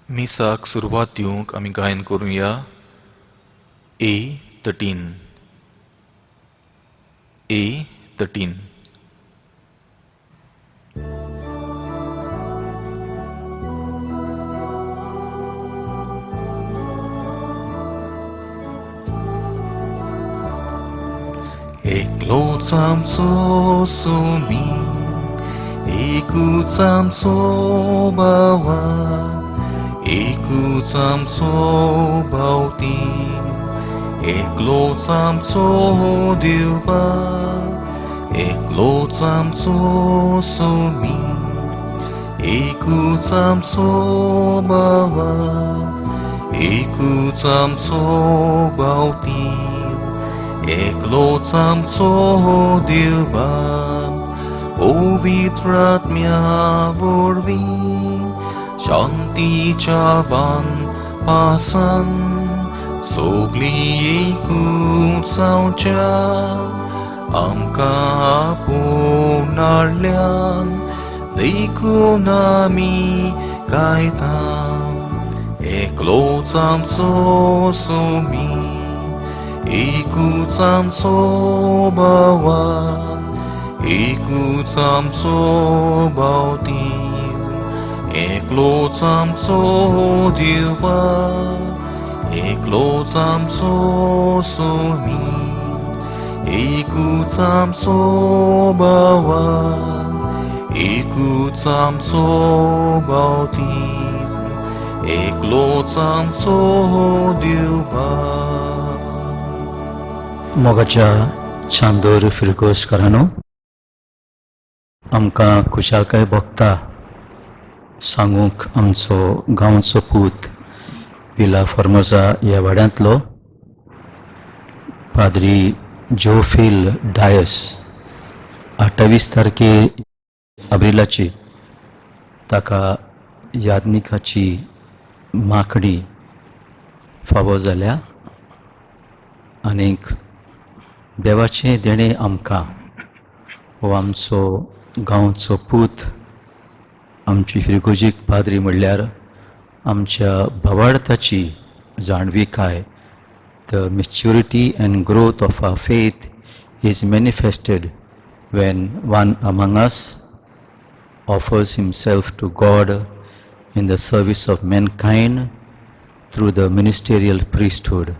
मिसाक सुरवात दिवंक आमी गायन करुया A 13 A 13. एकलोच आमचो सोमी, एकूच आमचो बावा, एकूच आमचो बावती, एकलोच आमचो देवबा, एकलोच आमचो सोमी, एकूच आमचो बावा, एकूच आमचो बावती, एकलोच आमचो देवबा, पवित्र आत्म्या वरवीं शांतीच्या बांदपासान सगळीं एकूच जावच्या आमकां आपोवन हाडल्यान देखून आमी गायता. एकलोच आमचो सोमी, एकूच आमचो बावा, एकूच आमचो बावतीज, एकलोच आमचो देवबा, एकलोच आमचो सोमी, एकूच आमचो बावा, एकूच आमचो बावतीज, एकलोच आमचो देवबा. मोगाच्या चांदोर फिरगोजकारांनो, आमकां खुशालकाय भोगता सांगूंक आमचो गांवचो पूत विला फॉर्मोजा ह्या वाड्यांतलो पाद्री जोफील डायस 28 तारखे आब्रिलाची ताका यादनिकाची माकडी फावो जाल्या आनीक देवाचें देणें आमकां हो आमचो गांवचो पूत आमची फिरगोजीक पाद्री म्हणल्यार आमच्या भावार्थाची जाणविकाय, the maturity and growth of our faith is manifested when one among us offers himself to God in the service of mankind through the ministerial priesthood.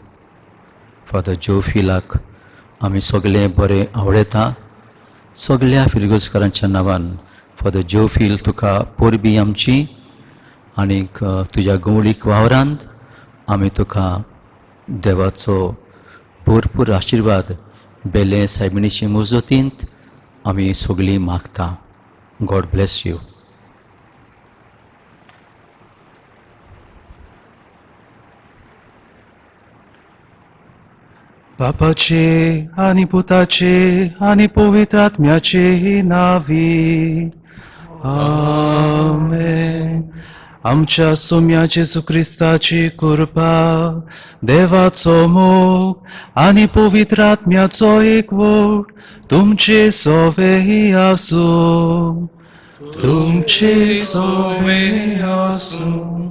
Father जोफिलाक आमी सगळे बरें आवडयता. सगळ्या फिरगोजकारांच्या नांवान फादर जोफील तुका परबी आमची आनीक तुज्या गवळीक वावरांत आमी तुका देवाचो भरपूर आशिर्वाद बेले सायबिणीचे मुजतींत आमी सगळीं मागता. God bless you. बापाचे आनी पुताचे आनी पवित्र आत्म्याचे नावी आमेन. आमच्या सोम्या जेजू क्रिस्ताची कृपा, देवाचो मोग आनी पवित्र आत्म्याचो एकवट तुमचे सोवे आसूं, तुमचे सोवे आसूं.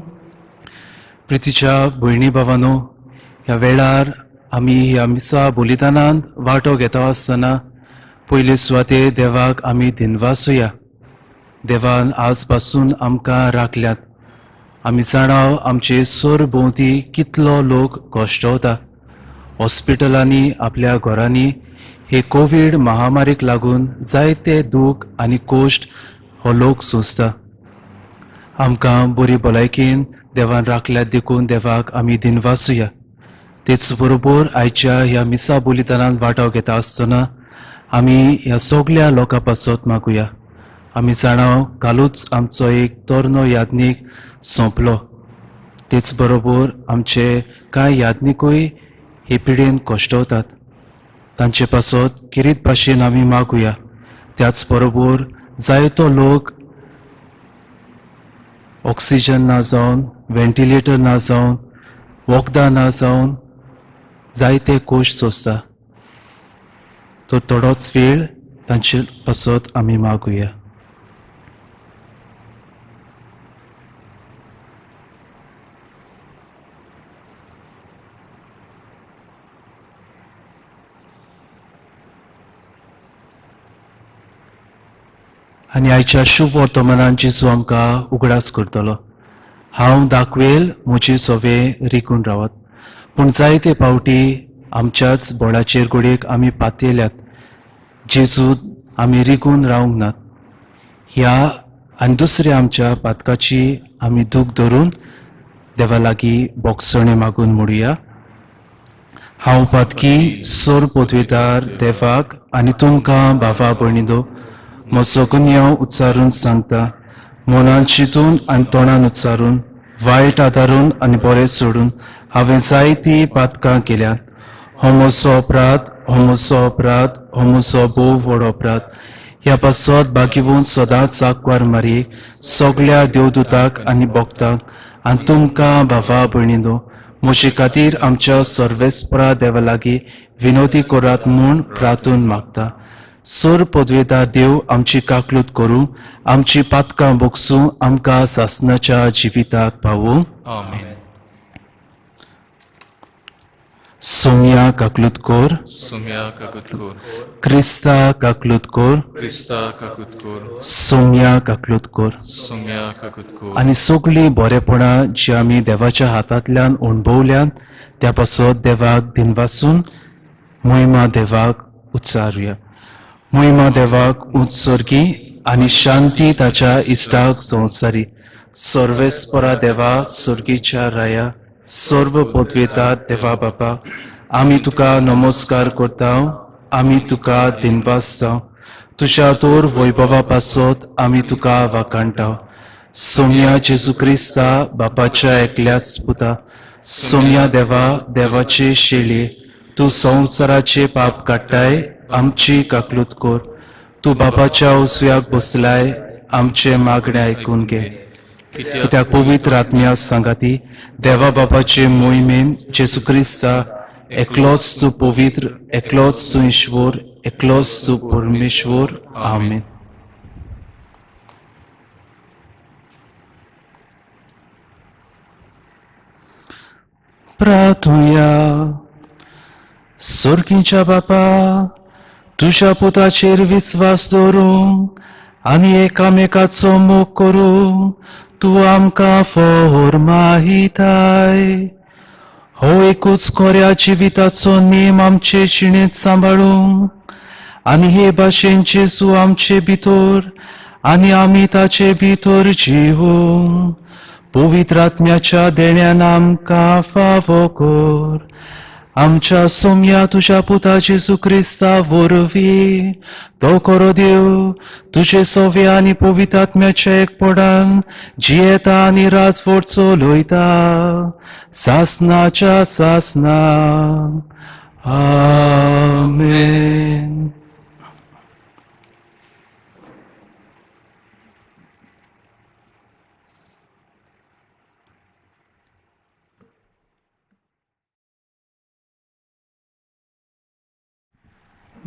प्रितीच्या भयणी भावानो, ह्या वेळार आमी ह्या मिसा बलिदानांत वांटो घेता आसतना पयले सुवाते देवाक आमी दिनवासुया. देवान आज पासून आमकां राखल्यात. आमी जाणाव आमचे सरभोंवती कितलो लोक कश्टवता. हॉस्पिटलांनी, आपल्या घरांनी हे कोवीड महामारीक लागून जायते दूख आनी कोश्ट हो लोक सोंसता. आमकां बरी भलायकेन देवान राखल्यात देखून देवाक आमी दिनवासुया. तेच बरोबर आयच्या ह्या मिसा बलिदानांत वांटो घेता आसतना आमी ह्या सगल्या लोकां पासत मागुया. आमी जाणाव कालूच आमचो एक तरनो याज्ञीक सोंपलो. तेच बरोबर आमचे कांय याज्ञिकूय हे पिडेन कश्टवतात. तांचे पासत किरीत भाशेन आमी मागुया. त्याच बरोबर जायतो लोक ऑक्सिजन ना जावन, व्हेंटिलेटर ना जावन, वखदां ना जावन जायते कोश सोंसता. तर थोडोच वेळ तांचे पासत आमी मागुया. आनी आयच्या शुभ वर्तमानान जेजू आमकां उगडास करतलो. हांव दाखवेल म्हजी सवे रिगून रावत, पूण जायते पावटी आमच्याच बोळाचेर घडयेक आमी पातयल्यात, जेजू आमी रिगून रावंक नात. ह्या आनी दुसऱ्या आमच्या पातकाची आमी दूख धरून देवा लागीं बोगसणें मागून म्हणुया. हांव पातकी सोर पोतवेदार देवाक आनी तुमकां भावा भयणींनो म्हजो गुन्यांव उच्चारून सांगता. मनान चिंतून आनी तोंडान उच्चारून, वायट आदारून आनी बरें सोडून हांवें जायतीं पातकां केल्यात. हो म्हजो अपराध, हो म्हजो अपराध, हो म्हजो भोव व्हड अपराध. ह्या पासत बागिवून सदांच आंकवार मारयेक, सगल्या देवदूताक आनी भक्तांक आनी तुमकां भावा भयणींनो म्हजे खातीर आमच्या सर्वेस्परा देवा लागीं विनोदी करात म्हूण प्रार्थून मागता. सोर पदवेदार देव आमची काकलूत करूं, आमची पातकां बोगसूं, आमकां सासनाच्या जिविताक पावूं. आमेन. सोम्या काकलूत कोर, सुम्या काकूत कोर, क्रिस्ता काकलूत कोर, क्रिस्ता काकूत कोर, सोम्या काकलूत कोर. सुम्या काकूत कोर. आनी सगळीं बरेपणां जी आमी देवाच्या हातांतल्यान अणभवल्यात त्या पासत देवाक दिनवासून मोहिमा देवाक उच्चारुया. मोहिमा देवाक उत्सर्गी आनी शांती ताच्या इश्टाक संवसारी. सर्वेस्परा देवा, सर्गीच्या राया, सर्व पदवेता देवा बापा, आमी तुका नमस्कार करता, आमी तुका दिनवास जावं. तुज्या तोर वैभवा पासत आमी तुका वाखाणटा. सोम्या जेजू क्रिस्ता बापाच्या एकल्याच पुता, सोम्या देवा, देवाचे शेळये, तूं संवसाराचे पाप काडटाय, आमची काकलूत कोर. तूं बापाच्या उसव्याक बसलाय, आमचे मागणें आयकून घे. कित्याक पवित्र आत्म्या सांगाती देवा बापाचे मोहिमेन जेजू क्रिस्ता एकलोच तूं पवित्र, एकलोच तूं ईश्वर, एकलोच तूं परमेश्वर. आमेन. प्रार्थुया. सोर्गीच्या बापा, तुज्या पुताचेर विस्वास दवरूंक आनी एकामेकाचो मोग करूंक तूं आमकां फर्मायताय. हो एकूच खऱ्या जिविताचो नेम आमचे जिणेंत सांबाळूंक आनी हे भाशेन जेजू आमचे भितर आनी आमी ताचे भितर जिवूंक पवित्र आत्म्याच्या देण्यान आमकां फावो कर. आमच्या सोम्या तुज्या पुता जेजू क्रिस्ता वरवीं तो खरो देव तुजे सोवे आनी पवित्र आत्म्याच्या एकपणान जियेता आनी राजवट चलयता सासनाच्या सासना. आमेन.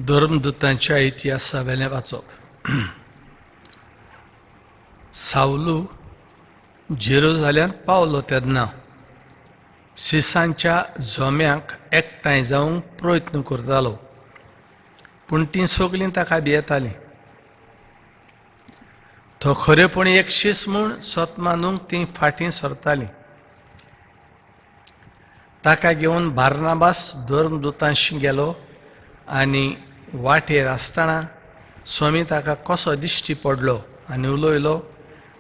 धर्मदूतांच्या इतिहासा वेलें वाचप. सावलू जेरुजाल्यांत पावलो तेन्ना सिसांच्या जोम्यांक एकठांय जावंक प्रयत्न करतालो, पूण तीं सगलीं ताका भियेतालीं. तो खरेपणी एक शीस म्हूण सत मानूंक तीं फाटीं सरतालीं. ताका घेवन बार्नाबास धर्मदूतांशी गेलो आनी वाटेर आसतना स्वामी ताका कसो दिश्टी पडलो आनी उलयलो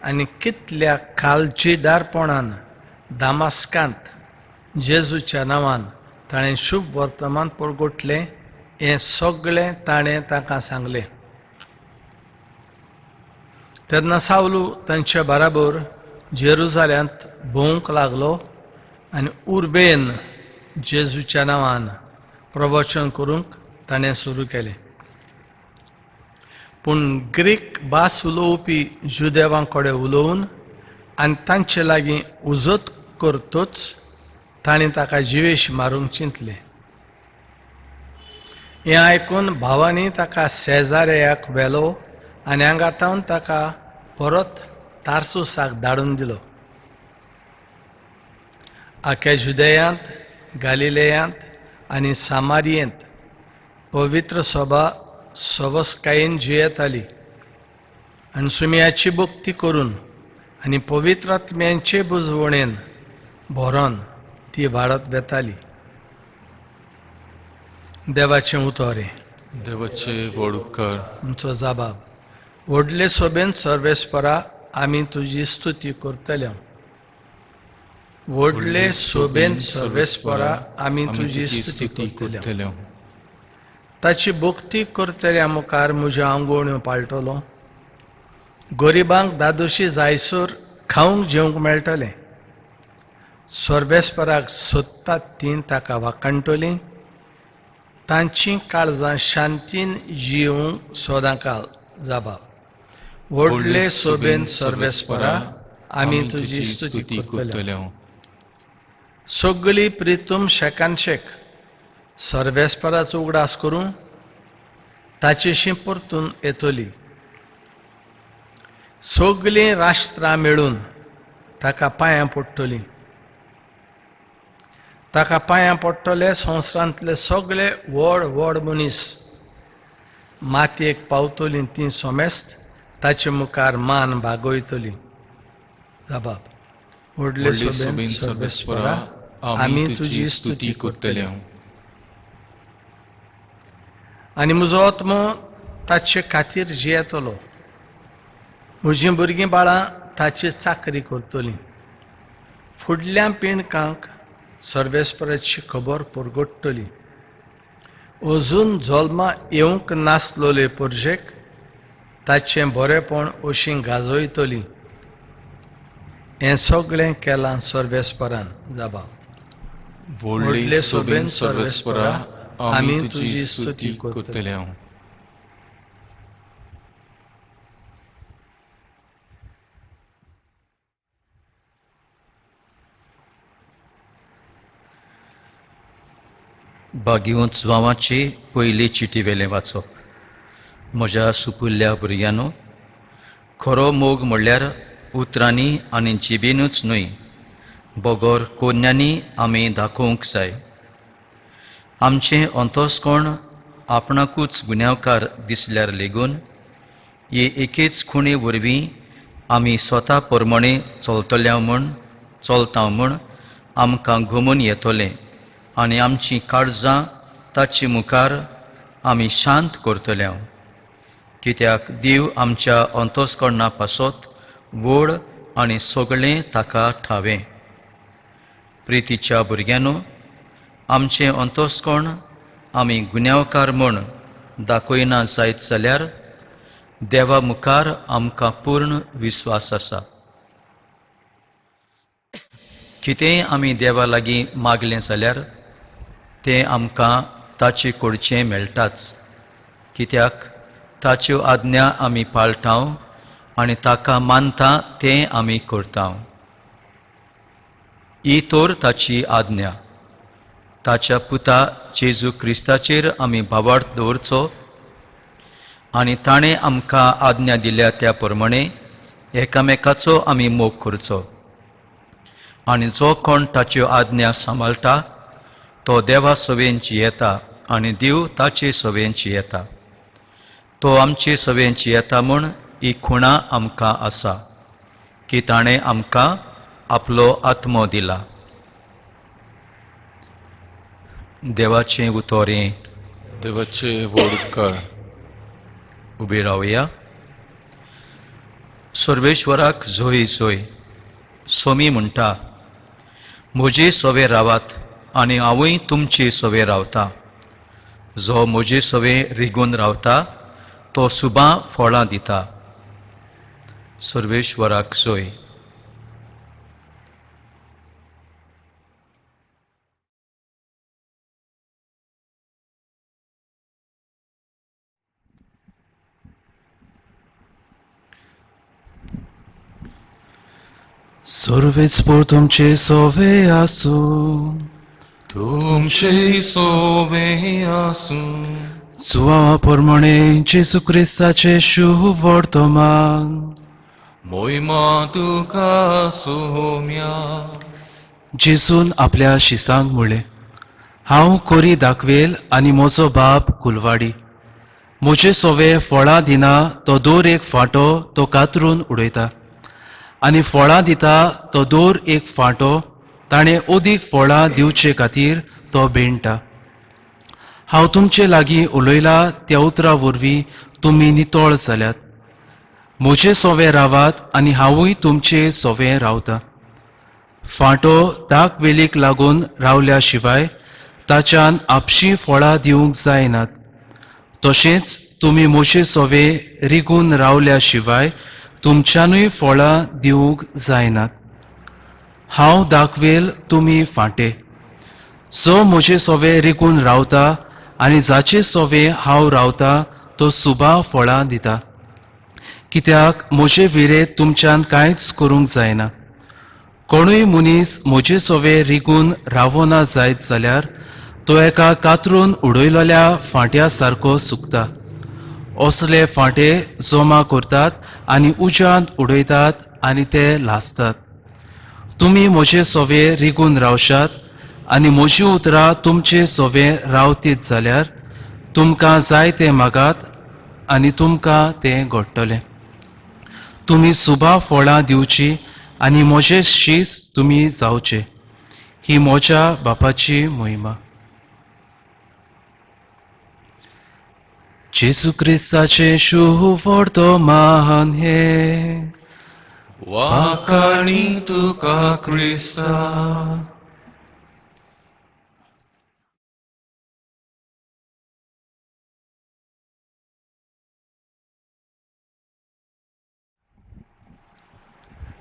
आनी कितल्या काळजीदारपणान दामास्कांत जेजूच्या नांवान ताणें शुभ वर्तमान परगटलें हें सगळें ताणें तांकां सांगलें. तेन्ना सावलू तांचे बराबर जेरुजाल्यांत भोंवंक लागलो आनी उर्बेन जेजूच्या नांवान प्रवचन करूंक ताणें सुरू केलें. पूण ग्रीक भास उलोवपी जुदेवां कडेन उलोवन आनी तांचे लागीं उजत करतच ताणें ताका जिवेश मारूंक चिंतलें. हें आयकून भावांनी ताका शेजाऱ्याक व्हेलो आनी हांगातावन ताका परत तार्सुसाक धाडून दिलो. आख्या जुदेयांत, गालिलेयांत आनी सामारियेंत पवित्र सभा सवसकायेन जियेताली. आनी सुम्याची भक्ती करून आनी पवित्र आत्म्यांचे बुजवणेन भरोन ती वाडत वेताली. देवाचें उतर हें. देवाचे व्हड उपकार. आमचो जाबाब. व्हडले सोबेन सर्वेस्परा आमी तुजी स्तुती करतले. व्हडले सोबेन सर्वेस्परा आमी तुजी स्तुती करतले. ताची भक्ती करतल्या मुखार म्हज्यो आंगवण्यो पाळटलो. गरिबांक दादोशी जायसर खावंक जेवंक मेळटलें. सर्वेस्पराक सोदतात तीं ताका वाखाणटलीं. तांचीं काळजां शांतीन जिवंक सदांकाळ. जाबाब. व्हडले सोबेन सर्वेस्परा आमी तुजी स्तुती करतले. सगळी प्रितूम शेकान शेक सर्वेस्पराचो उगडास करूं ताचेशी परतून येतली. सगळीं राष्ट्रां मेळून ताका पांयां पडटलीं. ताका पांयां पडटले संवसारांतले सगळे व्हड व्हड मनीस. मातयेक पावतलीं तीं सोमेस्त ताचे मुखार मान बागयतली. जाबाब. व्हडले सोबेन सर्वेस्परा आमी तुजी स्तुती करतले. आनी म्हजो आत्मो ताचे खातीर जियेतलो. म्हजीं भुरगीं बाळां ताची चाकरी करतलीं. फुडल्या पिणकांक सर्वेस्पराची खबर परगट्टली. अजून जल्मा येवंक नासलोले परजेक ताचें बरेपण अशीं गाजयतली. हें सगळें केलां सर्वेस्परान. जाबाब. व्हडले सोबेन सर्वेस्परा आमी तुजी स्तुती करतले. बागिवंत जुवांवाची पयली चिटी वेलें वाचप. म्हज्या सुपुल्ल्या भुरग्यांनो, खरो मोग म्हणल्यार उतरांनी आनी जिबेनूच न्हय, बगर कोन्यांनी आमी दाखोवंक जाय. आमचें अंतस्कोण आपणाकूच गुन्यांवकार दिसल्यार लेगून हे एकेच खुणे वरवीं आमी स्वता प्रमाणे चलतल्या म्हूण चलता म्हूण आमकां घुमून येतलें आनी आमचीं काळजां ताचे मुखार आमी शांत करतले. कित्याक देव आमच्या अंतस्करणा पासत व्हड आनी सगळें ताका ठावें. प्रितीच्या भुरग्यांनो, आमचें अंतस्कर्ण आमी गुन्यांवकार म्हूण दाखयना जायत जाल्यार देवा मुखार आमकां पूर्ण विस्वास आसा. कितेंय आमी देवा लागीं मागलें जाल्यार तें आमकां ताचे कडचें मेळटाच. कित्याक ताच्यो आज्ञा आमी पाळटा आनी ताका मानता तें आमी करता. ही तर ताची आज्ञा. ताच्या पुता जेजू क्रिस्ताचेर आमी भावार्थ दवरचो आनी ताणें आमकां आज्ञा दिल्या त्या प्रमाणे एकामेकाचो आमी मोग करचो. आनी जो कोण ताच्यो आज्ञा सांबाळटा तो देवा सवेन जियेता आनी देव ताचे सवेन जियेता. तो आमचे सवेन जियेता म्हूण ही खुणा आमकां आसा की ताणें आमकां आपलो आत्मो दिला. देवाचें उतर हें. देवाचे व्हड उपकार. उबे रावया. सर्वेश्वराक जोय जोय. सोमी म्हणटा, म्हजे सवे रावात आनी हांवूय तुमचे सवे रावता. जो म्हजे सवे रिगून रावता तो सुबां फळां दिता. सर्वेश्वराक जोय. सर्वेस्पर तुमचे सोवे आसूं. तुमचे सोवे आसूं. जुवांवा प्रमाणे जेजू क्रिस्ताचे शुभ वर्तमान. मोहिमा तुका सोम्या. जेजून आपल्या शिसांक म्हळें, हांव कोरी दाखवेल आनी म्हजो बाप कुलवाडी. म्हजे सोवे फळां दिना तो दर एक फांटो तो कातरून उडयता आनी फळां दिता तो दर एक फांटो ताणें अदीक फळां दिवचे खातीर तो बेणटा. हांव तुमचे लागीं उलयला त्या उतरां वरवीं तुमी नितळ जाल्यात. म्हजे सोवे रावात आनी हांवूय तुमचे सोवे रावता. फांटो दाक वेलीक लागून रावल्या शिवाय ताच्यान आपशी फळां दिवंक जायनात. तशेंच तुमी म्हजे सोवे रिगून रावल्या शिवाय तुमच्यानूय फळां दिवंक जायनात. हांव दाखवेल तुमी फांटे. जो म्हजे सोवे रिगून रावता आनी जाचे सोवे हांव रावता तो सुबा फळां दिता. कित्याक म्हजे विरे तुमच्यान कांयच करूंक जायना. कोणूय मनीस म्हजे सोवे रिगून रावना जायत जाल्यार तो एका कातरून उडयलेल्या फांट्या सारको सुकता. असले फांटे जमा करतात आनी उज्यांत उडयतात आनी ते लासतात. तुमी म्हजे सोवे रिगून रावशात आनी म्हजी उतरां तुमचे सोवे रावतीत जाल्यार तुमकां जाय तें मागात आनी तुमकां तें घडटलें. तुमी सुबा फळां दिवची आनी म्हजे शीस तुमी जावचे. ही म्हज्या बापाची महिमा. जेजू क्रिस्ताचें शुभवर्तमान हें. वाखाणी तुका क्रिस्ता.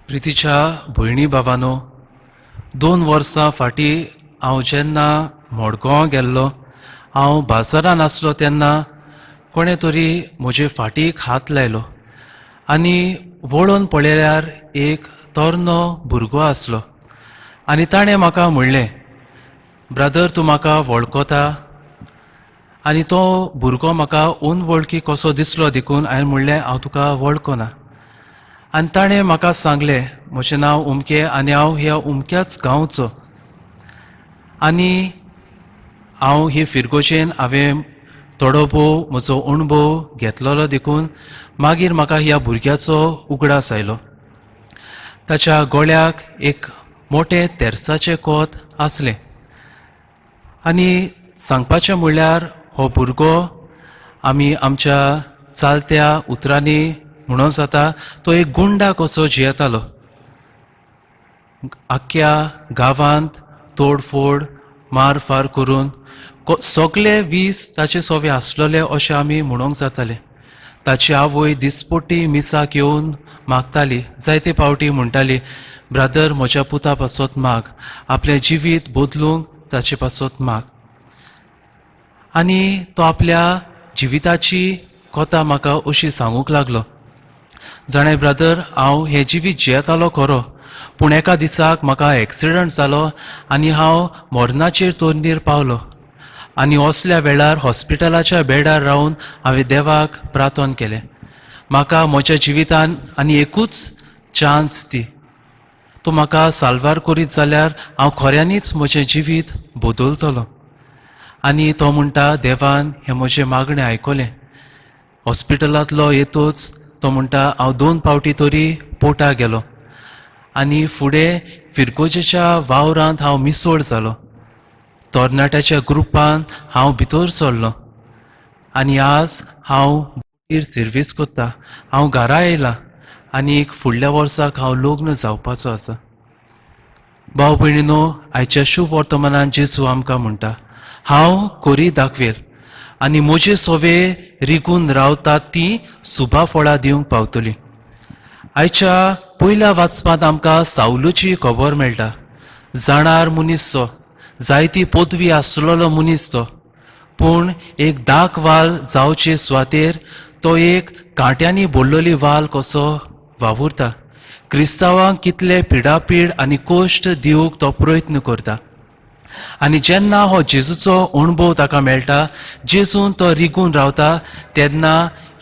प्रितीच्या भयणी बाबानो, 2 वर्सां फाटीं हांव जेन्ना मडगांव गेल्लो, हांव बाजारान आसलो तेन्ना कोणें तरी म्हजे फाटीक हात लायलो आनी वळोवन पळयल्यार एक तरनो भुरगो आसलो आनी ताणें म्हाका म्हणलें, ब्रदर तूं म्हाका वळखता? आनी तो भुरगो म्हाका अनवळखी कसो दिसलो देखून हांवें म्हणलें हांव तुका वळखना. आनी ताणें म्हाका सांगलें म्हजें नांव उमकें आनी हांव ह्या उमक्याच गांवचो आनी हांव हे फिरगोजेन हांवें थोडो भोव म्हजो अणभव घेतलेलो देखून मागीर म्हाका ह्या भुरग्याचो उगडास आयलो. ताच्या गळ्याक एक मोटें तेरसाचें कोत आसलें आनी सांगपाचें म्हणल्यार हो भुरगो आमी आमच्या चालत्या उतरांनी म्हणून जाता तो एक गुंडा कसो जियेतालो. आख्ख्या गांवांत तोडफोड मारफार करून सगळे वीस ताचे सोवे आसलेले अशें आमी म्हणूंक जाताले. ताची आवय दिसपट्टी मिसाक येवन मागताली, जायते पावटी म्हणटाली, ब्रादर म्हज्या पुता पासत माग, आपलें जिवीत बदलूंक ताचे पासत माग. आनी तो आपल्या जिविताची कथा म्हाका अशी सांगूंक लागलो, जाणें ब्रदर हांव हें जिवीत जियेतालो खरो, पूण एका दिसाक म्हाका एक्सिडंट जालो आनी हांव मरणाचेर तोडणीर पावलो आनी असल्या वेळार हॉस्पिटलाच्या बेडार रावन हांवें देवाक प्रार्थन केलें, म्हाका म्हज्या जिवितान आनी एकूच चान्स दी, तूं म्हाका साल्वार करीत जाल्यार हांव खऱ्यांनीच म्हजें जिवीत बदलतलो. आनी तो म्हणटा देवान हें म्हजें मागणें आयकलें. हॉस्पिटलांतलो येतोच तो म्हणटा हांव 2 पावटी तरी पोटा गेलो आनी फुडें फिरगोजेच्या वावरांत हांव मिसोळ जालो. तरणाट्याच्या ग्रुपान हांव भितर सरलो आनी आज हांव बोटीर सर्वीस करता. हांव घरा आयला आनी फुडल्या वर्साक हांव लग्न जावपाचो आसा. भाव भयणीनो, आयच्या शुभ वर्तमानान जेजू आमकां म्हणटा, हांव कोरी दाखवेल आनी म्हजे सोवे रिगून रावतात ती सुबा फळां दिवंक पावतली. आयच्या पयल्या वाचपांत आमकां सावलूची खबर मेळटा. जाणार मनीस तो, जायती पदवी आसलेलो मनीस तो, पूण एक दाक वाल जावचे सुवातेर तो एक कांट्यांनी भरलेली वाल कसो वावुरता. क्रिस्तांवांक कितले पिडापीड आनी कश्ट दिवंक तो प्रयत्न करता. आनी जेन्ना हो जेजूचो अणभव ताका मेळटा, जेजून तो रिगून रावता, तेन्ना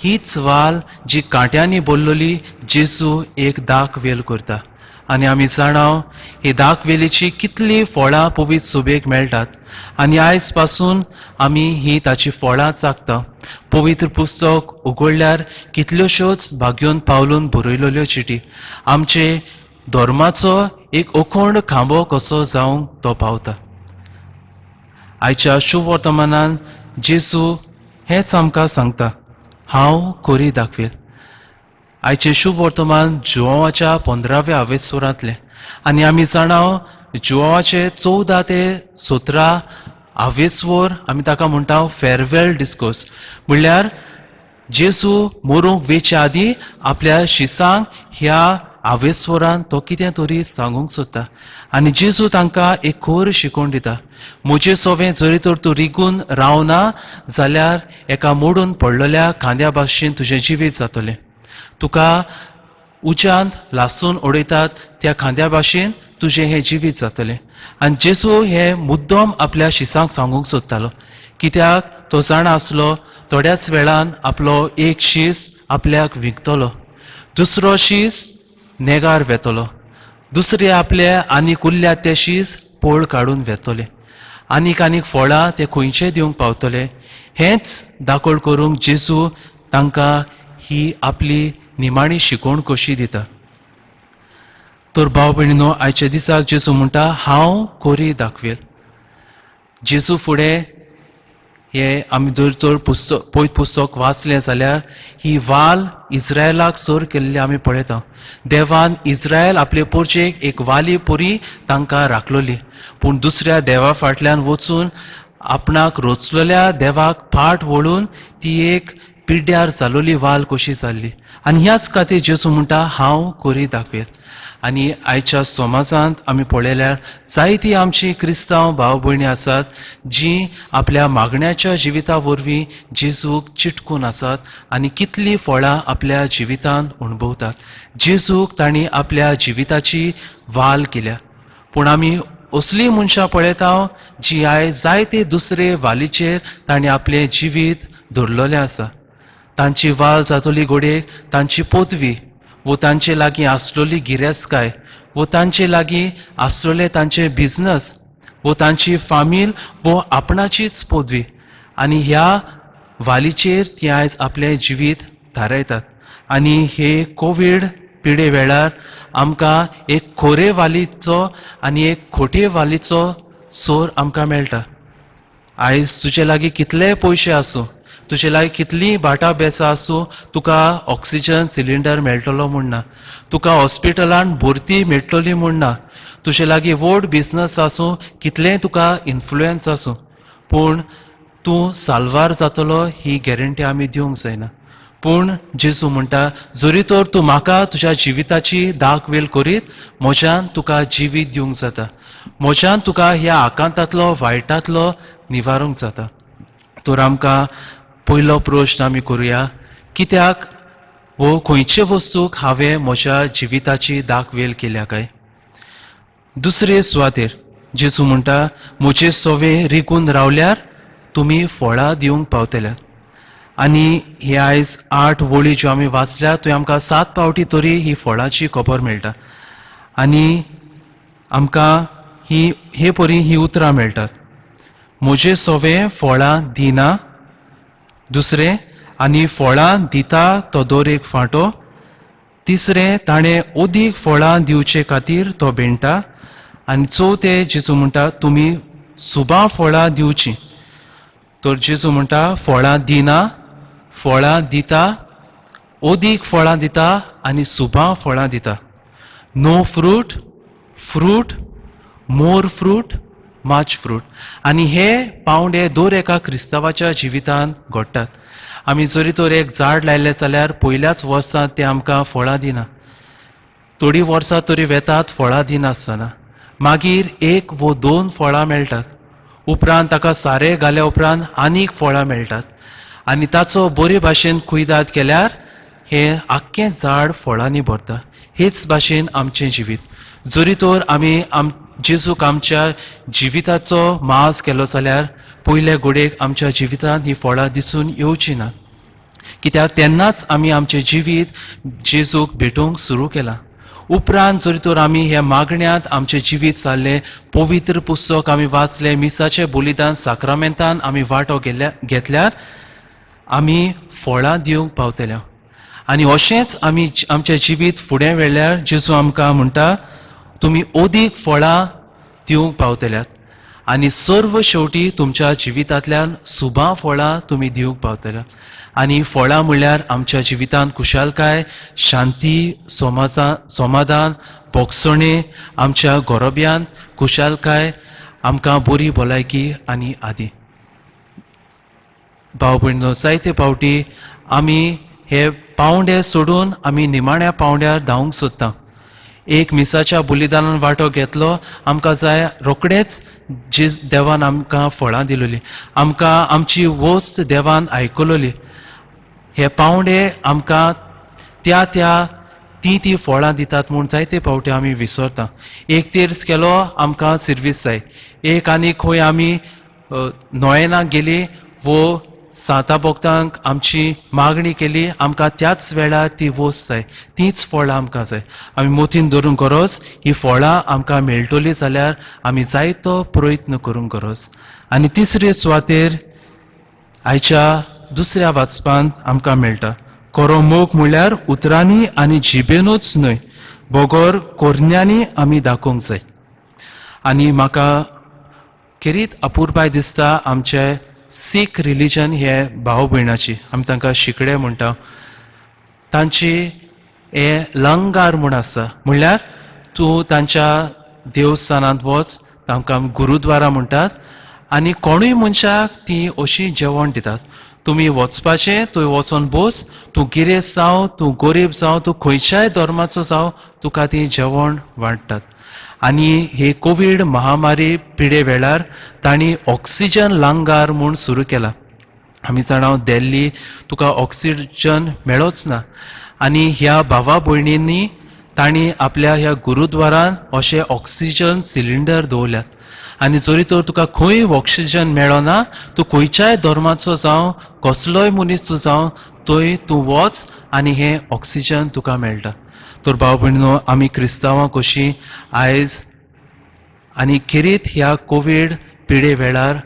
हीच वाल जी कांट्यांनी भरलेली जेजू एक दाक वेल करता आनी आमी जाणाव ही दाखवेलीची कितलीं फळां पवित्र सुबेक मेळटात आनी आयज पासून आमी ही ताची फळां चाखता. पवित्र पुस्तक उगडल्यार कितल्योश्योच भाग्योन पावलून बरयलेल्यो चिटी आमचे धर्माचो एक अखंड खांबो कसो जावंक तो पावता. आयच्या शुभवर्तमानान जेजू हेंच आमकां सांगता, हांव कोरी दाखवेल. आयचें शुभवर्तमान जुवाच्या 15व्या आवेसोरांतलें आनी आमी जाणाव जुवाचे 14 ते 17 आवेसवर आमी ताका म्हणटा फेरवेल डिस्कोर्स, म्हणल्यार जेजू मरूंक वेचे आदीं आपल्या शिसांक ह्या आवेसवरान तो कितें तरी सांगूंक सोदता. आनी जेजू तांकां एक खर शिकोवण दिता, म्हजे सोवें जरी तर तूं रिगून रावना जाल्यार एका मोडून पडलेल्या खांद्या भाशेन तुजें जिवीत जातलें. तुका उज्यांत लासून उडयतात त्या खांद्या भाशेन तुजें हें जिवीत जातलें. आनी जेजू हें मुद्दम आपल्या शिसांक सांगूंक सोदतालो, कित्याक तो जाणा आसलो थोड्याच वेळान आपलो एक शीस आपल्याक विकतलो, दुसरो शीस नेगार वेतलो, दुसरे आपले आनीक उरल्या ते शीस पोळ काडून वेतले, आनीक आनीक फळां ते खंयचे दिवंक पावतले. हेंच दाखोळ करूंक जेजू तांकां ही आपली निमाणी शिकोवण कशी दिता. तर भाव भयणीनो, आयच्या दिसाक जेजू म्हणटा हांव कोरी दाखवेल. जेजू फुडें हे आमी जर चड पुस्तक पयत पुस्तक वाचलें जाल्यार ही वाल इस्रायलाक सर केल्ली आमी पळयता. देवान इस्रायल आपले पोरचेक एक वाली परी तांकां राखलोली, पूण दुसऱ्या देवा फाटल्यान वचून आपणाक रोचलेल्या देवाक फाट वळून ती एक पिड्ड्यार जालोली वाल कशी जाल्ली. आनी ह्याच खातीर जेजू म्हणटा हांव कोरी दाखवेल. आनी आयच्या समाजांत आमी पळयल्यार जायती आमची क्रिस्तांव भाव भयणी आसात जी आपल्या मागण्याच्या जिविता वरवीं जेजूक चिटकून आसात आनी कितलीं फळां आपल्या जिवितांत अणभवतात. जेजूक तांणी आपल्या जिविताची वाल केल्या. पूण आमी असलीं मनशां पळयता जी आयज जायते दुसरे वालीचेर तांणी आपलें जिवीत धरलेलें आसा. तांची वाल जातली घोडयेक तांची पदवी वो तांचे लागीं आसलेली गिरेस्तकाय वो तांचे लागीं आसलेले तांचे बिजनस वो तांची फामील वो आपणाचीच पदवी, आनी ह्या वालीचेर ती आयज आपलें जिवीत थारायतात. आनी हे कोवीड पिडे वेळार आमकां एक खोरे वालीचो आनी एक खोटे वालीचो सोर आमकां मेळटा. आयज तुजे लागीं कितलेय पयशे आसूं, तुजे लागीं कितलीं भाटां बेसां आसूं, तुका ऑक्सिजन सिलिंडर मेळटलो म्हूण ना, तुका हॉस्पिटलान भरती मेळटली म्हूण ना, तुजे लागीं व्हड बिजनस आसूं, कितलेंय तुका इन्फ्लुयन्स आसूं, पूण तूं साल्वार जातलो ही गॅरंटी आमी दिवंक जायना. पूण जेजू म्हणटा जरी तर तूं म्हाका तुज्या जिविताची दाखवेल करीत म्हज्यान तुका जिवीत दिवंक जाता, म्हज्यान तुका ह्या आकांतांतलो वायटांतलो निवारूंक जाता. तर आमकां पयलो प्रश्न आमी करुया, कित्याक वो खंयचे वस्तूक हांवें म्हज्या जिविताची दाखवेल केल्या काय? दुसरे सुवातेर जेजू म्हणटा म्हजे सोवे रिगून रावल्यार तुमी फळां दिवंक पावतल्यात. आनी हे आयज 8 वळी ज्यो आमी वाचल्या थंय आमकां 7 पावटी तरी ही फळाची खबर मेळटा आनी आमकां ही हे परी ही उतरां मेळटात, म्हजे सोवे फळां दिना, दुसरें आनी फळां दिता तो दर एक फांटो, तिसरें ताणें अदीक फळां दिवचे खातीर तो बेणटा, आनी चवथें जेजू म्हणटा तुमी सुबा फळां दिवचीं. तर जेजू म्हणटा फळां दिना, फळां दिता, अदीक फळां दिता आनी सुबा फळां दिता. No fruit, fruit, more fruit, much fruit. आनी हे पावंडे दर एका क्रिस्तांवाच्या जिवितांत घडटात. आमी जरी तर एक झाड लायलें जाल्यार पयल्याच वर्सांत तें आमकां फळां दिना, थोडीं वर्सां तरी वेतात फळां दिनासतना, मागीर 1 वो 2 फळां मेळटात, उपरांत ताका सारें घाल्या उपरांत आनीक फळां मेळटात आनी ताचो बरे भाशेन कुयदाद केल्यार हें आख्खें झाड फळांनी भरता. हेच भाशेन आमचें जिवीत जरी तर आमी जेजूक आमच्या जिविताचो माज केलो जाल्यार पयले घडयेक आमच्या जिवितांत ही फळां दिसून येवची ना, कित्याक तेन्नाच आमी आमचें जिवीत जेजूक भेटोवंक सुरू केलां. उपरांत जरी तर आमी ह्या मागण्यांत आमचें जिवीत चाललें, पवित्र पुस्तक आमी वाचलें, मिसाचें बलिदान साक्रामेंतान आमी वांटो घेतल्यार आमी फळां दिवंक पावतले. आनी अशेंच आमी आमचें जिवीत फुडें व्हेल्यार जेजू आमकां म्हणटा तुमी अदीक फळां दिवंक पावतल्यात आनी सर्व शेवटी तुमच्या जिवितांतल्यान सुबा फळां तुमी दिवंक पावतल्या. आनी फळां म्हणल्यार आमच्या जिवितांत खुशालकाय, शांती, समाधान, भोगसणे, आमच्या गोरब्यांत खुशालकाय, आमकां बरी भलायकी आनी आदी. भाव भयणीनो, जायते फावटी आमी हे पावंडे सोडून आमी निमाण्या पावंड्यार धांवंक सोदता. एक मिसाच्या बलिदानान वांटो घेतलो, आमकां जाय रोखडेच जे देवान आमकां फळां दिलोली, आमकां आमची वस्त देवान आयकलोली. हे पावंडे आमकां त्या त्या ती ती फळां दितात म्हूण जायते फावटी आमी विसरता. एक तेर्स केलो आमकां सिर्वीस जाय, एक आनी खंय आमी नोयेनाक गेली वो सांता भक्तांक आमची मागणी केली, आमकां त्याच वेळार ती वस्त जाय, तीच फळां आमकां जाय. आमी मोतीन धरूंक गरज ही फळां आमकां मेळटली जाल्यार आमी जायतो प्रयत्न करूंक गरज. आनी तिसरे सुवातेर आयच्या दुसऱ्या वाचपांत आमकां मेळटा खरो मोग म्हणल्यार उतरांनी आनी जिबेनूच न्हय बगर कोरण्यांनी आमी दाखोवंक जाय. आनी म्हाका खेरीत अपुरबाय दिसता आमचे सीख रिलीजन हे भाव भयणाची, आमी तांकां शिकडे म्हणटा, तांची हे लंगार म्हूण आसा. म्हणल्यार तूं तांच्या देवस्थानांत वच, तांकां गुरुद्वारा म्हणटात, आनी कोणूय मनशाक ती अशी जेवण दितात. तुमी वचपाचें, थंय वचोन बस, तूं गिरेस्त जावं, तूं गरीब जावं, तूं खंयच्याय धर्माचो जावं, तुका ती जेवण वांट्टात. आनी हे कोवीड महामारी पिडे वेळार तांणी ऑक्सिजन लंगार म्हूण सुरू केला. आमी जाणा दिल्ली तुका ऑक्सिजन मेळोच ना, आनी ह्या भावा भयणींनी तांणी आपल्या ह्या गुरुद्वारान अशे ऑक्सिजन सिलिंडर दवरल्यात. आनी जरी तर तुका खंय ऑक्सिजन मेळना, तूं खंयच्याय धर्माचो जावं, कसलोय मनीस तूं जावं, थंय तूं वच आनी हें ऑक्सिजन तुका मेळटा. तर भाव भयणीनो, आमी क्रिस्तांवां कशीं आयज आनी खेरीत ह्या कोवीड पिडे वेळार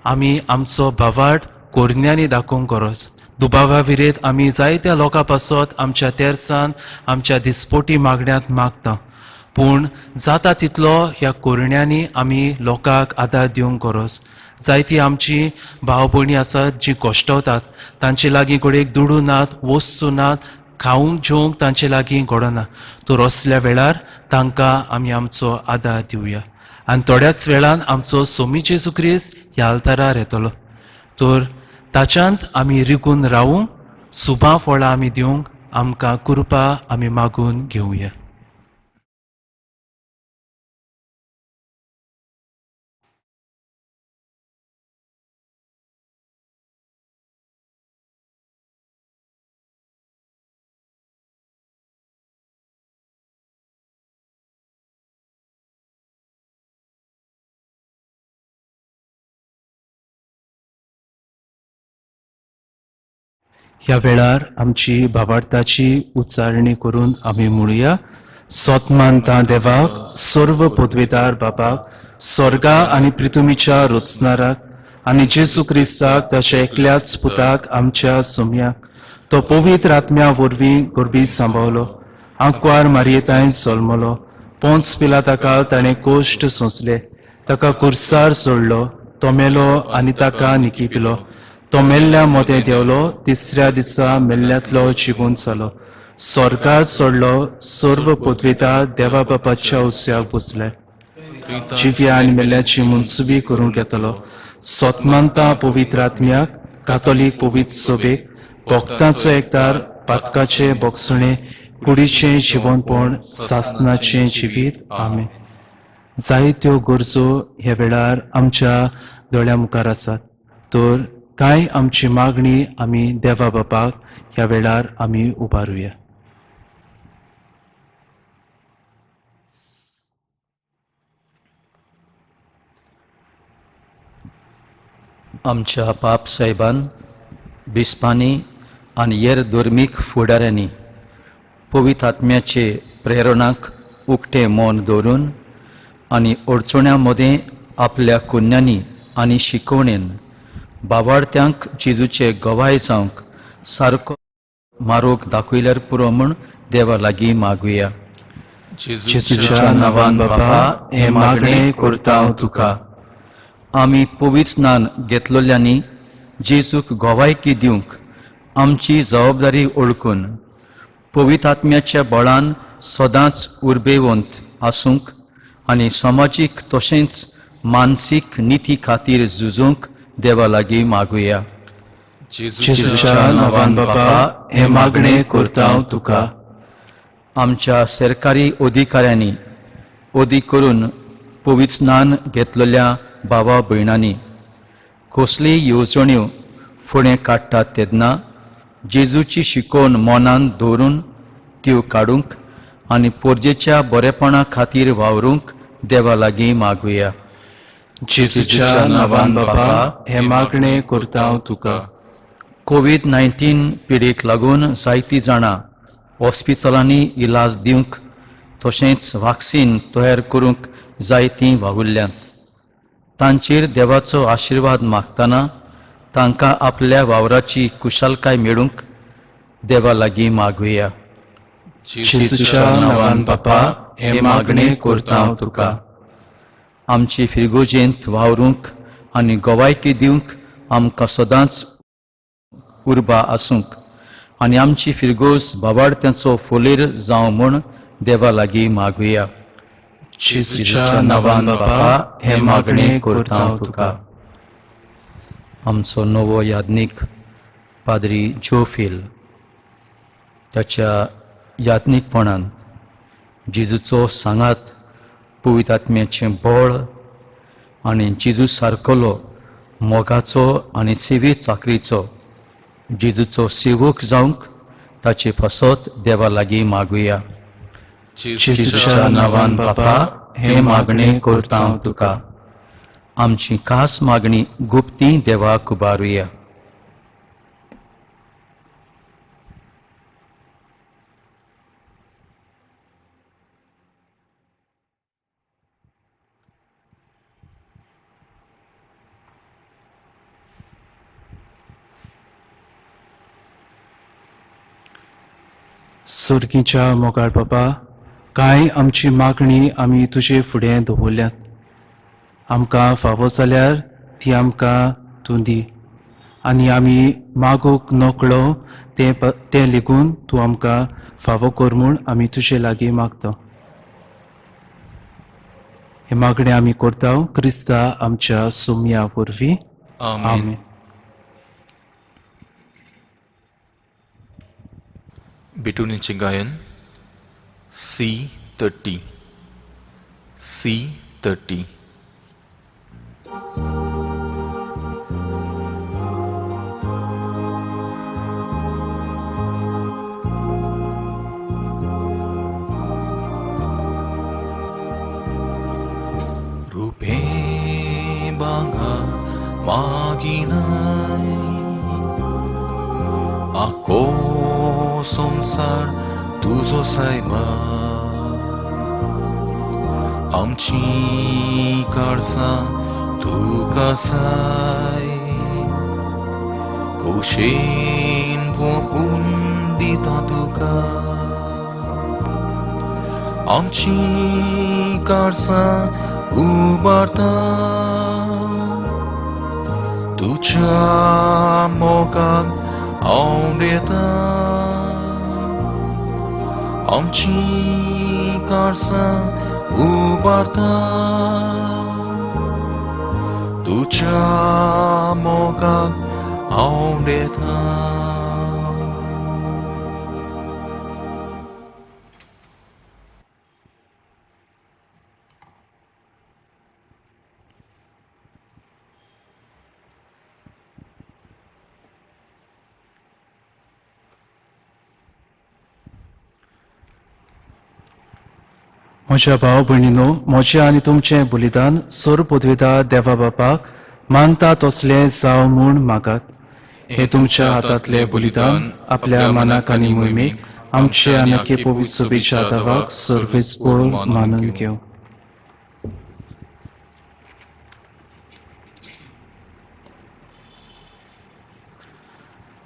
आमी आमचो भावार्थ कोरण्यांनी दाखोवंक गरज. दुबावा विरेत आमी जायत्या लोकां पासत आमच्या तेर्सान, आमच्या दिसपोटी मागण्यांत मागता, पूण जाता तितलो ह्या कोरण्यांनी आमी लोकांक आदार दिवंक गरज. जायती आमची भाव भयणी आसात जी कश्टवतात, तांचे लागीं कडेक दुडू नात, वस्तू नात, खावंक जेवंक तांचे लागीं घडना. तर असल्या वेळार तांकां आमी आमचो आदार दिवया. आनी थोड्याच वेळान आमचो सोमी जेजू क्रिस्त ह्या आल्तारार येतलो, तर ताच्यांत आमी रिगून रावूंक, सुबा फळां आमी दिवंक आमकां कृपा आमी मागून घेवया. ह्या वेळार आमची भावार्थाची उच्चारणी करून आमी म्हणुया. सोतमानता देवाक, सर्व पदवेदार बाबाक, स्वर्गा आनी पृथ्वीच्या रचणाराक आनी जेजू क्रिस्ताक ताच्या एकल्याच पुताक आमच्या सोम्याक, तो पवित्र आत्म्या वरवीं गरबी सांबावलो, आंकवार मारयेताय जल्मलो, पोंच पिलाताकाल ताणें कोश्ट सोंसले, ताका कुर्सार सोडलो, तो मेलो आनी ताका निकिपिलो, तो मेल्ल्या मोदें देंवलो, तिसऱ्या दिसा मेल्ल्यांतलो जिवून जालो, स्वर्गार चडलो, सर्व पदवेदार देवा बापाच्या उस्याक बसले, जिव्या आनी मेल्ल्याची मनसुबी करूंक येतलो. सोतमानता पवित्र आत्म्याक, कातोलीक पवित्र सोबेक, भक्तांचो एकदार, पातकाचे बोगसणे, कुडीचें जिवनपण, सासनाचें जिवीत. आमेन. जायत्यो गरजो ह्या वेळार आमच्या दोळ्या मुखार आसात, तर कांय आमची मागणी आमी देवा बापाक ह्या वेळार आमी उबारुया. आमच्या पाप साहेबान, बिस्पांनी आनी हेर धर्मीक फुडाऱ्यांनी पवित्र आत्म्याचे प्रेरणाक उक्तें मन दवरून आनी अडचण्यां मदें आपल्या कुन्यांनी आनी शिकवणेन बावाडत्यांक जेजूचे गवाय जावंक सारको मारोग दाखयल्यार पुरो म्हूण देवा लागीं मागुया. जेजूच्या नांवान बाबा हें मागणें करता हांव तुका. आमी पवित्र स्नान घेतलेल्यांनी जेजूक गवायकी दिवंक आमची जबाबदारी ओळखून पवित्र आत्म्याच्या बळान सदांच उर्बेवंत आसूंक आनी समाजीक तशेंच मानसीक निती खातीर झुजूंक देवा लागीं मागुया. जेजूच्या नांवान बाबा हें मागणें करता हांव तुका. आमच्या सरकारी अधिकाऱ्यांनी अदीक करून पवित्र स्नान घेतलेल्या भावा भयणांनी कसलीय येवजण्यो फुडें काडटात तेन्ना जेजूची शिकवण मनान दवरून त्यो काडूंक आनी पोरजेच्या बरेपणा खातीर वावरूंक देवा लागीं मागुया. जेजूच्या नांवान बाबा हें मागणें करता हांव तुका. कोवीड-19 पिडेक लागून जायतीं जाणां हॉस्पिटलांनी इलाज दिवंक तशेंच वाक्सिन तयार करूंक जायतीं वावुरल्यांत. तांचेर देवाचो आशिर्वाद मागतना तांकां आपल्या वावराची कुशालकाय मेळूंक देवा लागीं मागुया. जेजूच्या नांवान बाबा हें मागणें करता हांव तुका. आमची फिरगोजेंत वावरूंक आनी गवायकी दिवंक आमकां सदांच उर्बा आसूंक आनी आमची फिरगोज बाबाडत्यांचो फोलेर जावं म्हूण देवा लागीं मागुया. जेजूच्या नांवान बाबा हें मागणें करता हांव तुका. आमचो नवो याज्ञीक पाद्री जोफील ताच्या याज्ञीकपणान जेजूचो सांगात, पवित्र आत्म्याचें बळ आनी जेजू सारकोलो मोगाचो आनी सेवे चाकरीचो जेजूचो सेवक जावंक ताचे पासत देवा लागीं मागुया. जेजूच्या नांवान बाबा हें मागणें करता हांव तुका. आमची खास मागणी गुप्ती देवाक उबारुया. सर्गीच्या मोगाळ बाबा, कांय आमची मागणी आमी तुजे फुडें दवरल्यात. आमकां फावो जाल्यार ती आमकां तूं दी आनी आमी मागूंक नकळो तें लेगून तूं आमकां फावो कर म्हूण आमी तुजे लागीं मागता. हे मागणें आमी करता क्रिस्ता आमच्या सोम्या वरवीं. आमेन. बिटुनीचें गायन C30 C30. रुपे बांगा मागिनाय आको संसार तुजो सायबा, आमची काळजां तुका साय खोशेन वोपून दिता तुका. आमची काळजां उबारता तुज्या मोगान आवडता. आमची काळजां उबारता तुज्या मोगान आवडता. म्हज्या भाव भयणीनो, म्हजें आनी तुमचें बलिदान सोर पदवेदा देवा बापाक मानता तसलें जावं म्हूण मागात. हें तुमच्या हातांतलें बलिदान आपल्या मनाक आनी मोहिमेक आमचे आनी आख्खे पवित्र सभेच्या दावाक सर्वेस्पोर मानून घेवं.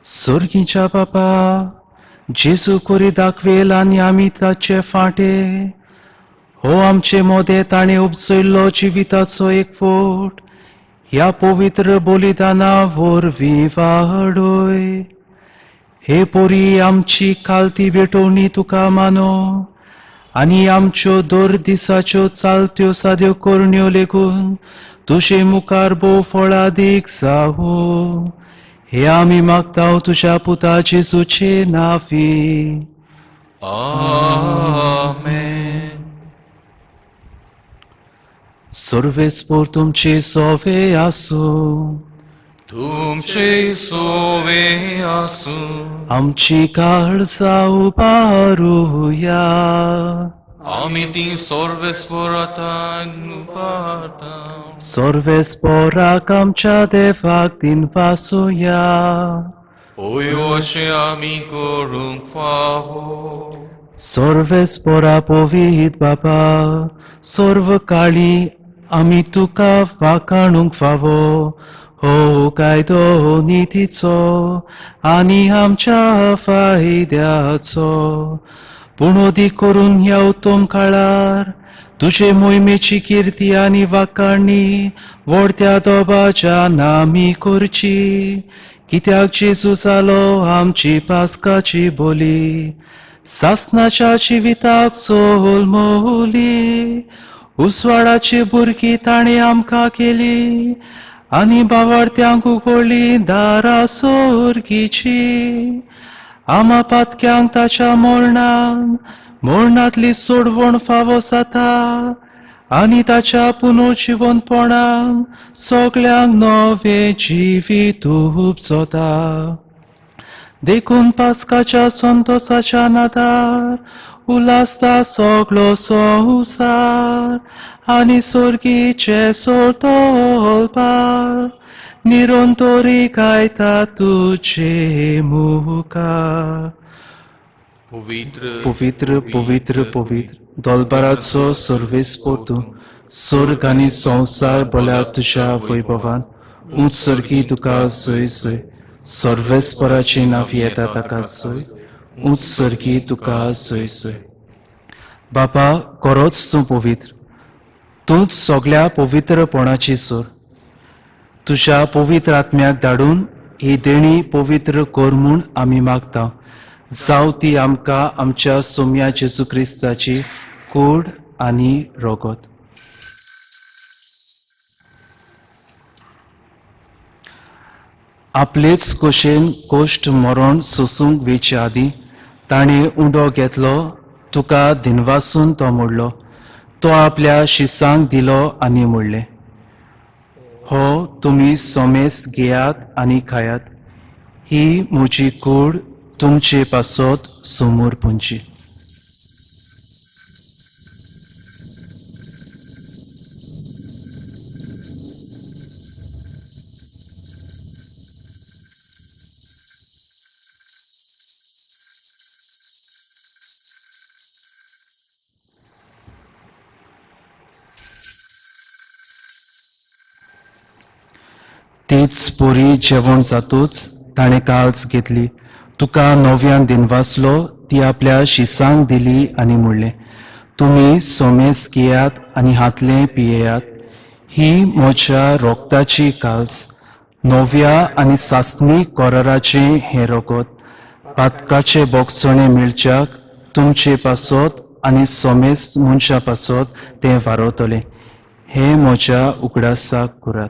सोर्गीच्या बापा, जेजू कोरी दाखवेल आनी आमी ताचे फांटे हो आमचे मोदें ताणें उपजयल्लो जिविताचो एक फोट ह्या पवित्र बलिदाना वरवीं वाडय. हे पोरी आमची कालती भेटवणी तुका मानो आनी आमच्यो दर दिसाच्यो चालत्यो साद्यो करण्यो लेगून तुजे मुखार भोव फळादीक जावं. हे आमी मागता तुज्या पुता जेजूचे नांवी. आमेन. सर्वेस्पोर तुमचे सोवे आसूं. तुमचे सोवे आसूं. आमची काळजां उबारुया. आमी ती सर्वेस्पोरातान उबारता. सर्वेस्पोराक आमच्या देवाक दिनवासुया. ओय अशें आमी करूंक फावो. सर्वेस्पोरा पवीत बाबा, सर्व काळी आमी तुका वाखाणूंक फावो हो कायदो नितीचो आनी आमच्या फायद्याचो. पूण अदीक करून ह्या उत्तम काळार तुजे मोहिमेची किर्ती आनी वाखाणी व्हडत्या दोबाच्या नामी करची. कित्याक जेजू जालो आमची पास्काची बोली, सासनाच्या जिविताक सोलमोली. उजवाडाची भुरगीं ताणें आमकां केली आनी बावडत्यांक उगडली दारां सोर्गीची. आमा पातक्यांक ताच्या मरणान मरणांतली सोडवण फावो जाता आनी ताच्या पुनर्जिवनपणान सगल्यांक नवें जिवीत उपजता. देखून पास्काच्या संतोसाच्या नादार उल्हासता सगलो संवसार आनी सोर्गीचे सोडतोलपार निरंतरी गायता तुजे मुखार. पवित्र पवित्र पवित्र पवित्र दोलबाराचो सर्वेस्पोर तूं, स्वर्ग आनी संवसार भल्या तुज्या वैभवान. उंच सर्गी तुका जय जय. सर्वेस्पराचें नांव येता ताका जय. उंच सर्गी तुका जय जय. बापा, खरोच तूं पवित्र, तूंच सगल्या पवित्रपणाची सोर. तुज्या पवित्र आत्म्याक धाडून ही देणी पवित्र कर म्हूण आमी मागता. जावं ती आमकां आमच्या सोम्या जेजू क्रिस्ताची कूड आनी रगत. आपलेच कशेन कोश्ट मरण सोसूंक वेचे आदीं ताणें उंडो घेतलो, तुका दिनवासून तो मोडलो, तो आपल्या शिसांक दिलो आनी म्हणलें, हो तुमी सोमेस घेयात आनी खायात, ही म्हजी कूड तुमचे पासत समोर पुंची. तेच पोरी जेवण जातूच ताणें काल्स घेतली, तुका नव्यान दिनवासलो, ती आपल्या शिसांक दिली आनी म्हणलें, तुमी सोमेस घेयात आनी हातलें पियेयात, ही म्हज्या रोगताची काल्स, नव्या आनी सासणी कराराचें हें रगत, पातकाचे बोगसणे मेळच्याक तुमचे पासत आनी सोमेस मनशा पासत तें वारवतलें. हें म्हज्या उगडासाक करात.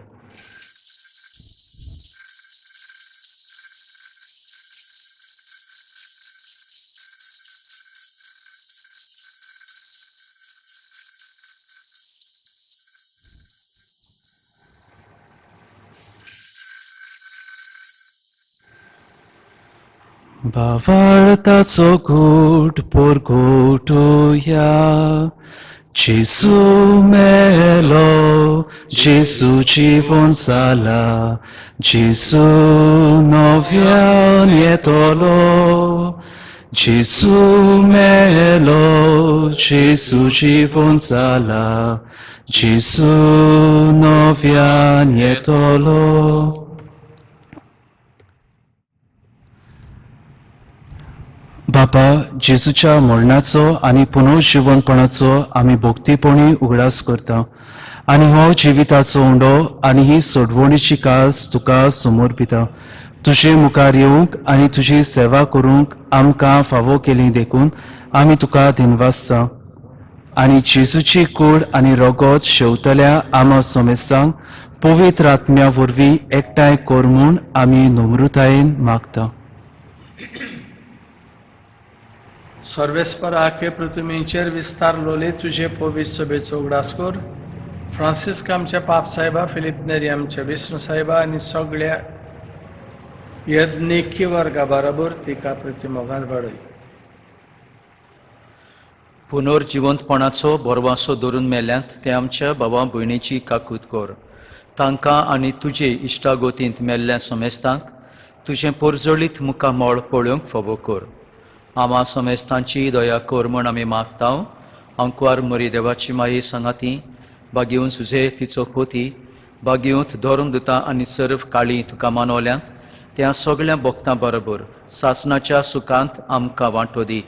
भावार्थाचो घूट परगटुया, जेजू मेलो, जेजू जिवन जाला, जेजू नव्यान येतलो, जेजू मेलो, जेजू जिवन जाला, जेजू नव्यान येतलो. बापा, जेजूच्या मरणाचो आनी पुनर्जिवनपणाचो आमी भक्तीपणी उगडास करता आनी हो जिविताचो उंडो आनी ही सोडवणीची कास तुका समर्पिता. तुजे मुखार येवंक आनी तुजी सेवा करूंक आमकां फावो केली देखून आमी तुका दिनवासता. आनी जेजूची कूड आनी रगत शेवतल्या आमा समेस्तांक पवित्र आत्म्या वरवीं एकठांय कर म्हूण आमी नम्रतायेन मागता. सर्वेस्पराके पृथ्वीचेर विस्तारलोले तुजे पवित्र सभेचो उगडास कर. फ्रांसिस्क आमच्या पाप साहेबा, फिलीप नेरी आमच्या विष्णू साहेबा आनी सगळ्या यज्ञिकी वर्गा बरोबर तिका प्रतिमोगांत वाडय. पुनर्जिवंतपणाचो भरवासो धरून मेल्यांत ते आमच्या भावा भयणीची काकूत कर. तांकां आनी तुजे इश्टागोतींत मेल्ल्या समेस्तांक तुजें पोरजोळीत मुखामळ पळोवंक फावो कर. आमा समेस्तांची दया कर म्हूण आमी मागता. आंकवार मरी देवाची माई सांगाती बागेवन सुजे तिचो पोती बागेवंत धरून दिता आनी सर्व काळी तुका मानवल्यांत त्या सगळ्या भक्तां बरोबर सासनाच्या सुखांत आमकां वांटो दी.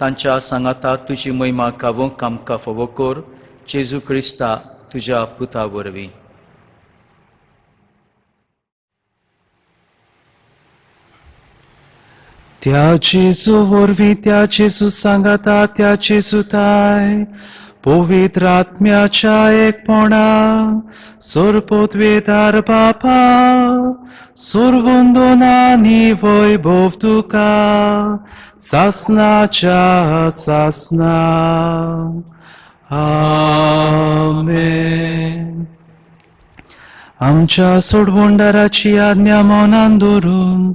तांच्या सांगाता तुजी महिमा गावोंक आमकां फावो कर. जेजू क्रिस्ता तुज्या पुता वरवीं. त्या जेजू वरवीं, त्या जेजू सांगाता, त्या जेजू ताय पवित्र आत्म्याच्या एकपणा सोरपोतवेदार बापा सोरवंदन आनी वैभव तुका सासनाच्या सासना. आमेन. आमच्या सोडवणदाराची आज्ञा मनान धरून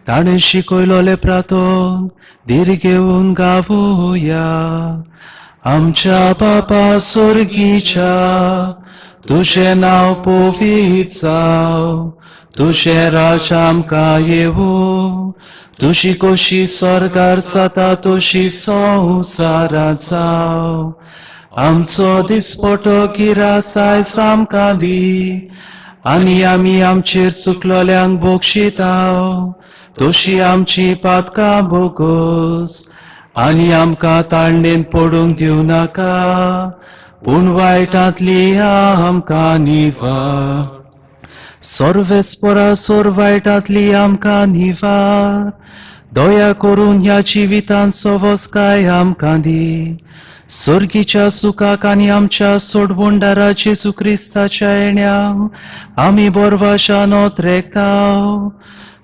ताणें शिकयलोले प्रातोन धीर घेवन गावया. आमच्या बापा स्वर्गीच्या, तुजें नांव पवित्र जावं, तुजें राज्य आमकां येवूं, तुजी कशी स्वर्गार जाता तशी संवसारांत जावं. आमचो दिसपटो गिरास आयज आमकां दी आनी आमी आमचेर चुकलोल्यांक बक्षिताव तशी आमची पातकां बोगस आनी आमकां ताळणेन पडूंक दिवं नाका, पूण वायटांतली आमकां निवार. सर्वेस्परा सोर वायटांतली आमकां निवार. दया करून ह्या जिवितांत सवसकाय आमकां दी. सर्गीच्या सुखाक आनी आमच्या सोडवणदारा जेजू क्रिस्ताच्या येण्याक आमी बोरवाशान रेखताव.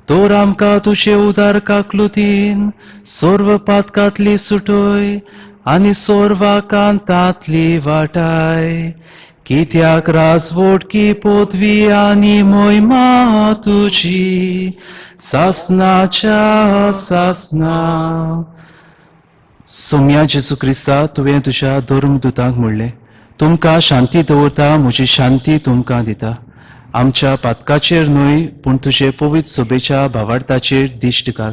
तर आमकां तुजे उदार काकलुतीन सर्व पातकांतली सुटय आनी सर्वाकांतांतली वाटाय. कित्याक राजवट की पदवी आनी मोहिमा तुजी सासनाच्या सासना. सोम्या जेजू क्रिस्ता, तुवें तुज्या धर्मदुतांक म्हणलें, तुमकां शांती दवरता, म्हजी शांती तुमकां दिता. आमच्या पातकाचेर न्हय पूण तुजे पवित्र सभेच्या भावार्थाचेर दिश्ट घाल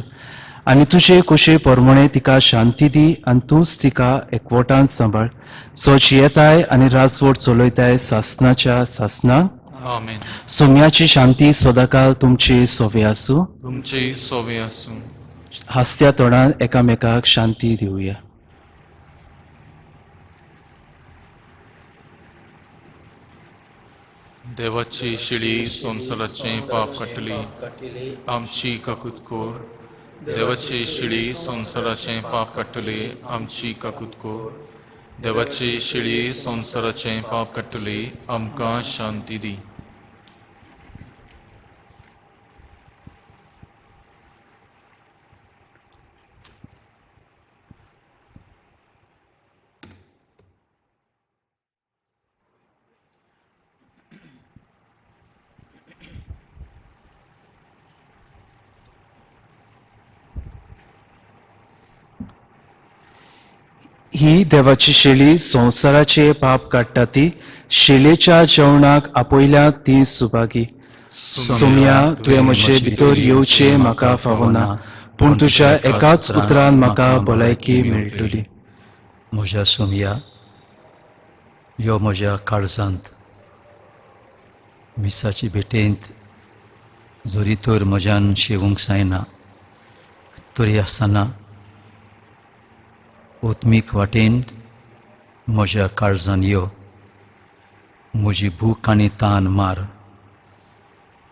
आनी तुजे कुशे परमणे तिका शांती दी आनी तूंच तिका एकवटान सांबाळ, जो जियेताय आनी राजवट चलयताय सासनाच्या सासनाक. आमेन. सोम्याची शांती सदाकाल तुमची सोवे आसूं. तुमची सोवे आसूं. हासत्या तोंडान एकामेकाक शांती दिवया. देवाची शिळी संवसाराचें पाप काडटली, आमची काकूत कर. देवाची शिळी संवसाराचें पाप काडटली, आमची काकूत कर. देवाची शिळी संवसाराचें पाप काडटली, आमकां शांती दी. ही देवाची शेळी संवसाराचे पाप काडटा ती शेळेच्या जेवणाक आपयल्या ती सुभागी. सोम्या, तुवें म्हजे भितर येवचें म्हाका फावना, पूण तुज्या एकाच उतरान म्हाका भलायकी मेळटली. म्हज्या सोमया, यो म्हज्या काळजांत. मिसाची भेटेंत जरी तर म्हज्यान शेवूंक जायना तरी आसतना आत्मीक वाटेन म्हज्या काळजान यो. म्हजी भूक आनी तान मार,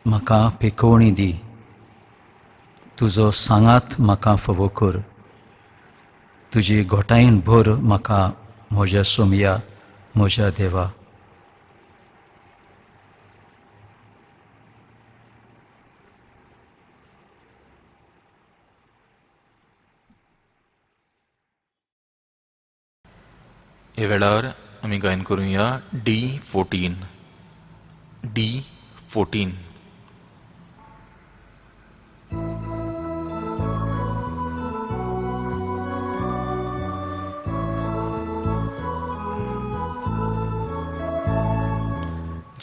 म्हाका पेकोवणी दी. तुजो सांगात म्हाका फावो कर, तुजी घोटायेन भर म्हाका म्हज्या सोमया, म्हज्या देवा. हे वेळार आमी गायन करुया D14 D14.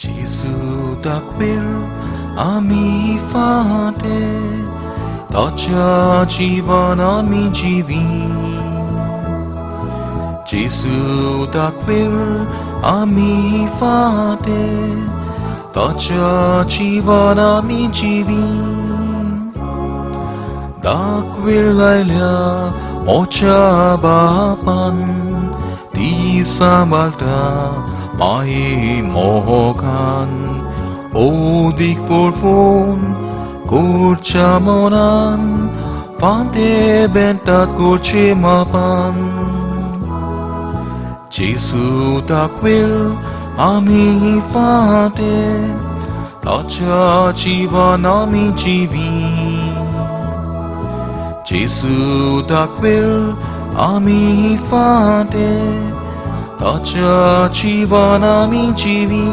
जेजू दाखयल आमी फाटे, ताच्या जीवन आमी जिवी. जेजू दाखयल आमी फाटे, ताच्या जीवन आमी जिवी. दाखयल लायल्या मोच्या बापान, ती सांबाळटा माये मोगान. ओदीक फोडफोन करच्या मनान, फांते बेंटात करचे मापान. जेजू दाखयल आमी फाटे, ताच्या जीवन आमी जिवी. जेजू दाखयल आमी फाटे, ताच्या जीवन आमी जिवी.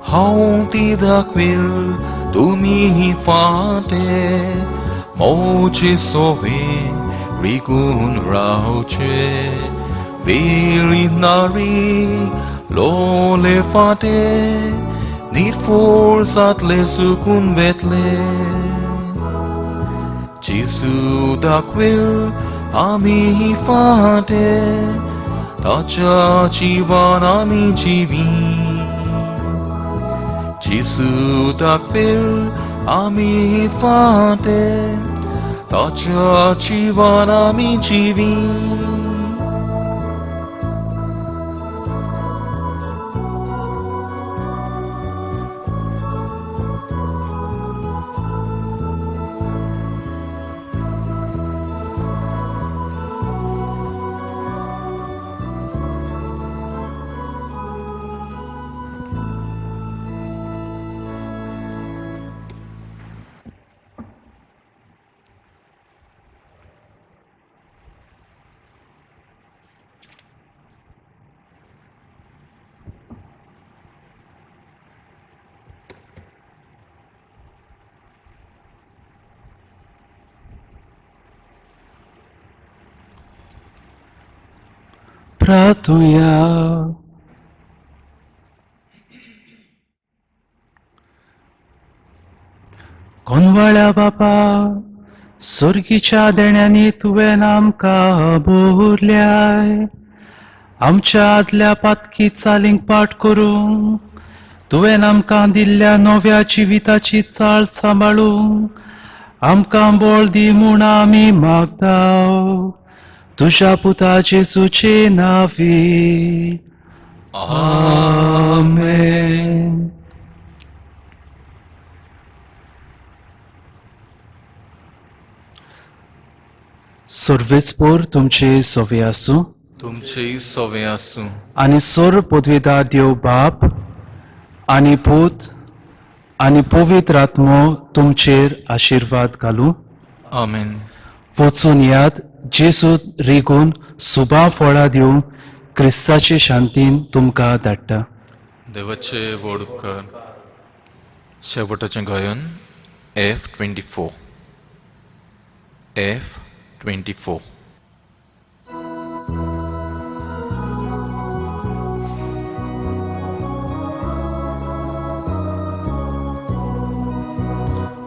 हांव ती दाखयल तुमी फाटे, मोचे सोवे रिगून रावचे. वेळी नारी लोले फाटे, निर्फोर जातले सुकून वेतले. जेजू दाखयल आमी फाटे, ताच्या जीवन आमी जिवी. जेजू दाखयल आमी फाटे, ताच्या जीवन आमी जिवी. प्रार्थुया. कोनवाळ्या बापा, सोर्गीच्या देण्यांनी तुवें आमकां बोरल्याय. आमच्या आदल्या पातकी चालींक पाठ करूंक तुवें आमकां दिल्ल्या नव्या जिविताची चाल सांबाळूंक आमकां बळ दी म्हूण आमी मागता. तुज्या पुता जेजूचे नांवी, आमेन. सर्वेस्पोर तुमचे सोवे आसूं, तुमचेय सोवे आसूं. आनी सोर पदवेदार देव बाप आनी पूत आनी पवित्र आत्मो तुमचेर आशिर्वाद घालूं. आमेन. वचून याद जेजू रिगून सुबा फळां दिवंक क्रिस्ताचे शांतीन तुमकां धाडटा. देवाचे व्हड उपकार. शेवटाचें गायन F24 F24.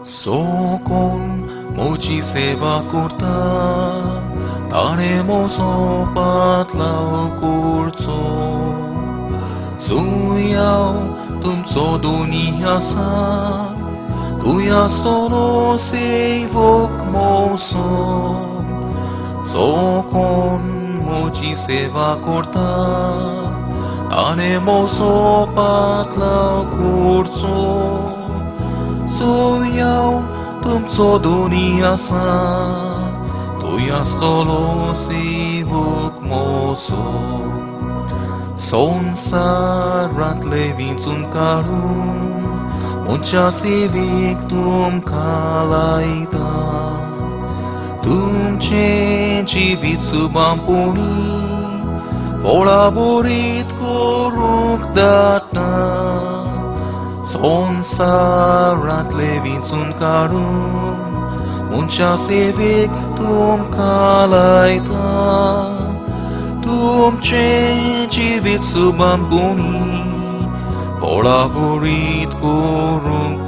सोकोन म्हजी सेवा करता ताणें म्हजो पातलाव करचो. सुय हांव तुमचो दोनी आसा, तूं आसतलो सेवक मोसो. सो कोण म्हजी सेवा करता ताणें म्हजो पातलाव करचो. सुय हांव तुमचो दोनी आसा, तूं आसतलो सेवक मोसो. संवसारांतले विंचून काडून मनशा सेवेक तुमकां लायता. तुमचें जिवीत सुबांपोणी फळाबरीत करूंक दाटा. संवसारांतले विंचून काडून मनशा सेवेक तुमकां लायता. तुमचें जिवीत सुबांपोणी फळाबरीत करूंक